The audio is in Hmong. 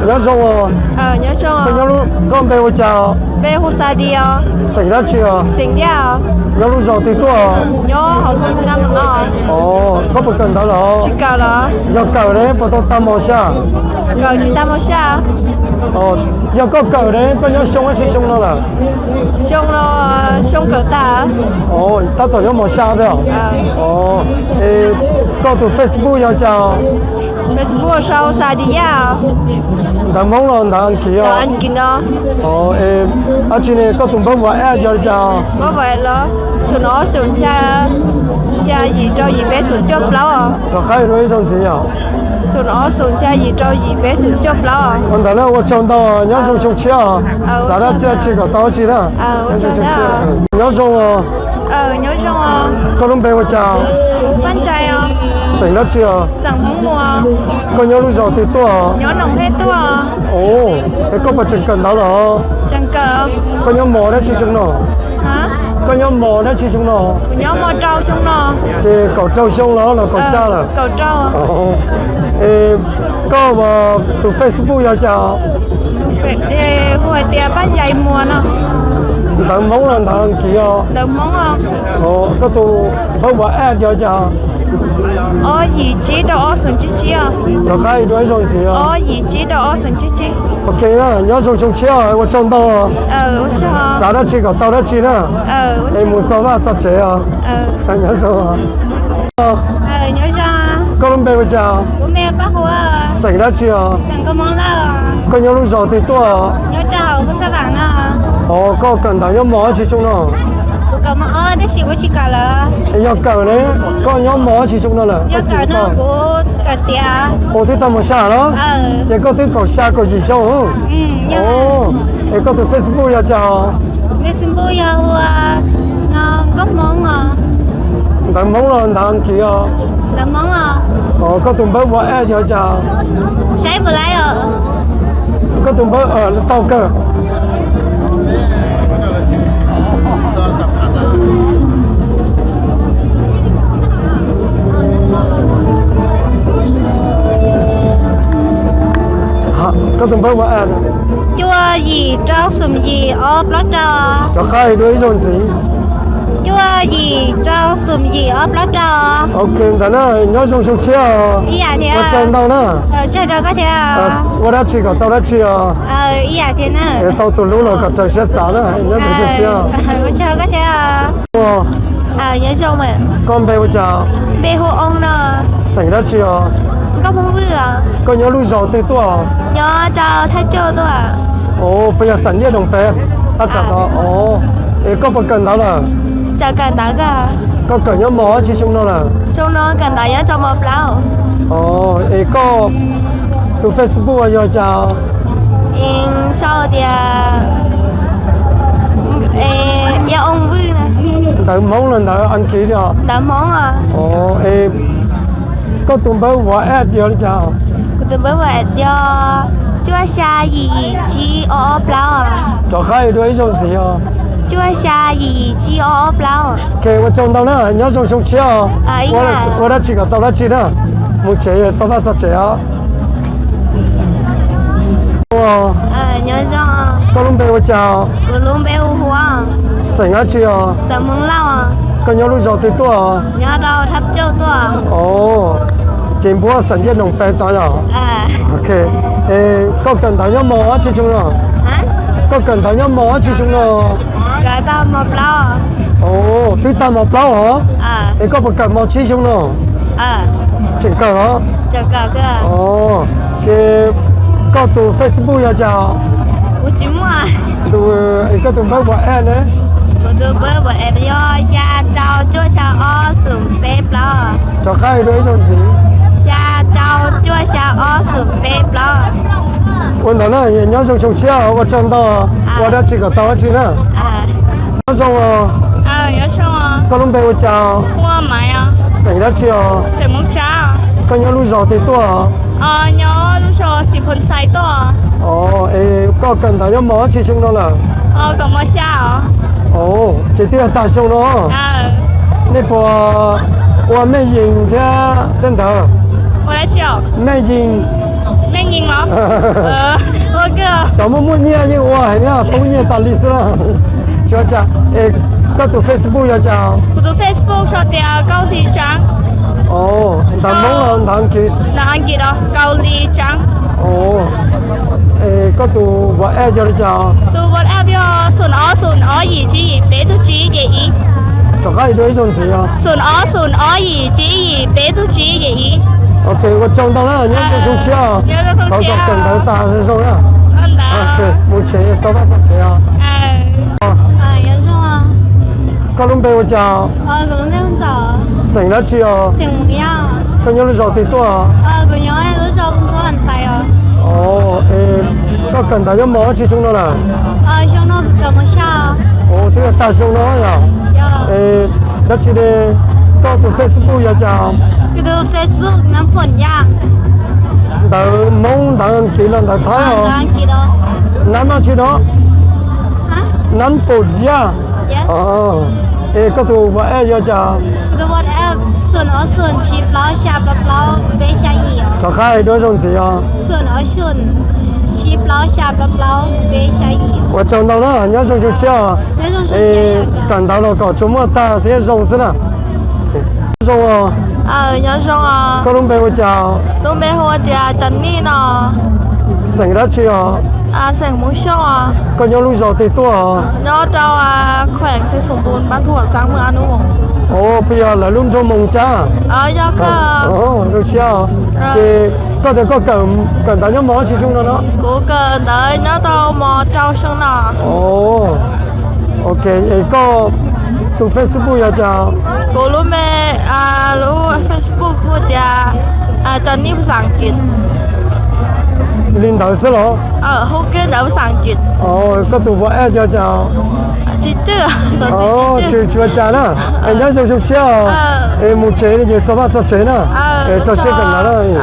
Nyob zoo os. Koj nyob, koj npe hu cas? Xeem dab tsi os? Nyob lub zos twg tuaj? Koj puas kawm ntawv lawm? Yog kawm ne puas tau tag mos xya? Yog koj kawm ne koj nyob xyoo dab tsi xyoo no lawm? Tab tom nyob mos xya thiab. Koj tus Facebook yog cas? Ntawv Hmoob los ntawv Askiv os? Dab tsi ne koj tus npawb WhatsApp yog li cas? Rov qab dua ib zaug ntxiv yom. Ua ntawd na ua tsaug ntau, nyob zoo xyoo tshiab os. Xav dab tsi kom tau dab tsi na. Nyob zoo os. Koj lub npe ua cas? Xeem dab tsi os? Koj nyob lub zos twg tuaj? Es koj puas tseem kawm ntawv lawm? Koj nyob mos dab tsi xyoo no? Koj nyob mos dab tsi xyoo no? Ces kaum rau xyoo los los kaum xya lawm? Es koj tus Facebook yog cas? Ntawv Hmoob los ntawv Askiv os? Koj tus npawb WhatsApp yog cas? Rov qab dua ib zaug ntxiv. Ok na, nyob zoo xyoo tshiab, ua tsaug ntau. Xav dab tsi kom tau dab tsi na. Es mus txog vaj txog tsev os. Nyob zoo. Koj lub npe ua cas? Xeem dab tsi os? Koj nyob lub zos twg tuaj? Os, koj kawm ntawv nyob mos dab tsi xyoo no? Es yog kawm ne, koj nyob mos dab tsi xyoo no lawm? Ua twb tag mos xya los? Ces koj twb kaum xya kaum yim xyoo. Es koj tus Facebook yog cas? Ntawv Hmoob los ntawv Askiv os? Koj tus npawb WhatsApp yog cas? Koj tus npawb tau kawg. Koj tus npawb WhatsApp? Cuaj yim rau xoom yim ob plaub rau. Rov qab dua ib zaug ntxiv. Cuaj yim rau xoom yim ob plaub rau. Ok ntawd na, nyob zoo xyoo tshiab os. Ua tsaug ntau na. Ua dab tsi kom tau dab tsi os. Tau tus hlub los kom raws siab xav na, nyob zoo xyoo tshiab. Koj npe ua cas? Xeem dab tsi os? Koj nyob lub zos twg tuaj? Puas yog xam nyiaj doos pes? Thaj tsam tod. Es koj puas kawm ntawv lawm? Koj kawm nyob mos dab tsi xyoo no lawm? Es koj tus Facebook yog cas? Sau tias Ntawv Hmoob los ntawv Askiv os? Ntawv Hmoob. Es koj tus npawb WhatsApp yog li cas? Kuv tus npawb WhatsApp yog cuaj xya yim yim tsib ob ob plaub. Rov qab dua ib zaug ntxiv os. Cuaj xya yim yim tsib ob ob plaub. Ok, ua tsaug ntau na, nyob zoo xyoo tshiab os. Ua dab tsi kom tau dab tsi na. Mus tsev txog vaj txog tsev os. Koj lub npe ua cas? Xeem dab tsi os? Koj nyob lub zos twg tuaj? Ces npuab xam nyiaj doos pes tod yom? Ok, es koj kawm ntawv nyob mos dab tsi xyoo no? Koj kawm ntawv nyob mos dab tsi xyoo no? Twb tag mos plaub os? Es koj puas kawm mos tsib xyoo no? Tseem kawm os? Ces koj tus Facebook yog cas? Koj tus npawb WhatsApp ne? Rov qab dua ib zaug ntxiv. Ua ntawd na, nyob zoo xyoo tshiab, ua tsaug ntau, ua dab tsi kom tau dab tsi na. Nyob zoo os. Koj lub npe ua cas? Xeem dab tsi os? Koj nyob lub zos twg tuaj? Es koj kawm ntawv nyob mos dab tsi xyoo no lawm? Ces twb yog tag xyoo no. Nej puas ua mej yees thiab tej ntawd? Mej yees. Cov muaj muaj nyiaj yeej ua heev na, poob nyiaj tas li xwb na. Tsis ua cas. Es koj tus Facebook yog cas? Kuv tus Facebook sau tias Kaus Lis Tsav. Ntawv Hmoob los ntawv Askiv? Ntawv Askiv los Kaus Lis Tsav. Es koj tus WhatsApp yog li cas? Tus WhatsApp yog xoom ob xoom ob yim tsib yim peb tug tsib yim ib. Rov qab ib dua ib zaug ntxiv. Xoom ob xoom ob yim tsib yim peb tug tsib yim ib. Ok, ua tsaug ntau na, nyob zoo xyoo tshiab. Thov kom kawm ntawv tas zoo zoo na. Mus tsev, txog vaj txog tsev os. Koj lub npe ua cas? Xeem dab tsi os? Koj nyob lub zos twg tuaj? Es koj kawm ntawv nyob mos dab tsi xyoo no lawm? Twb yog tag xyoo no yom? Es dab tsi ne, koj tus Facebook yog cas? Ntawv Hmoob, ntawv Askiv los ntawv Thaib os? Nab dab tsi no? Nab Fom Yaj. Es koj tus WhatsApp yog cas? Rov qab hais dua zaug ntxiv os. Ua tsaug ntau na, nyob zoo xyoo tshiab os. Es kawm ntawv los kom tsuas muaj tag thiab zoo xwb na. Zoo os. Koj lub npe ua cas? Lub npe hu ua tias Cov Nij no. Xeem dab tsi os? Xeem Hmoob Xyooj. Koj nyob lub zos twg tuaj? Nyob rau khueem Xeev Xum Npus, npab Thuam, xab Mws Ab Nub. Puas yog lawv lub nroog Moos Cab? Zoo siab. Ces koj tias koj kawm ntawv nyob mos dab tsi xyoo no no? Kuv kawm ntawv nyob tau mos rau xyoo no. Ok, es koj tus Facebook yog cas? Kuv lub npe, lub Facebook hu tias Cov Nij Pas Xas Kiv. Li ntawd xwb los? Hu kiag ntawv Pas Xas Kiv. Koj tus WhatsApp yog cas? Tsis, tsis ua cas na. Es nyob zoo xyoo tshiab os. Es mus tsev ces txog vaj txog tsev na. Es rau siab kawm ntawv na.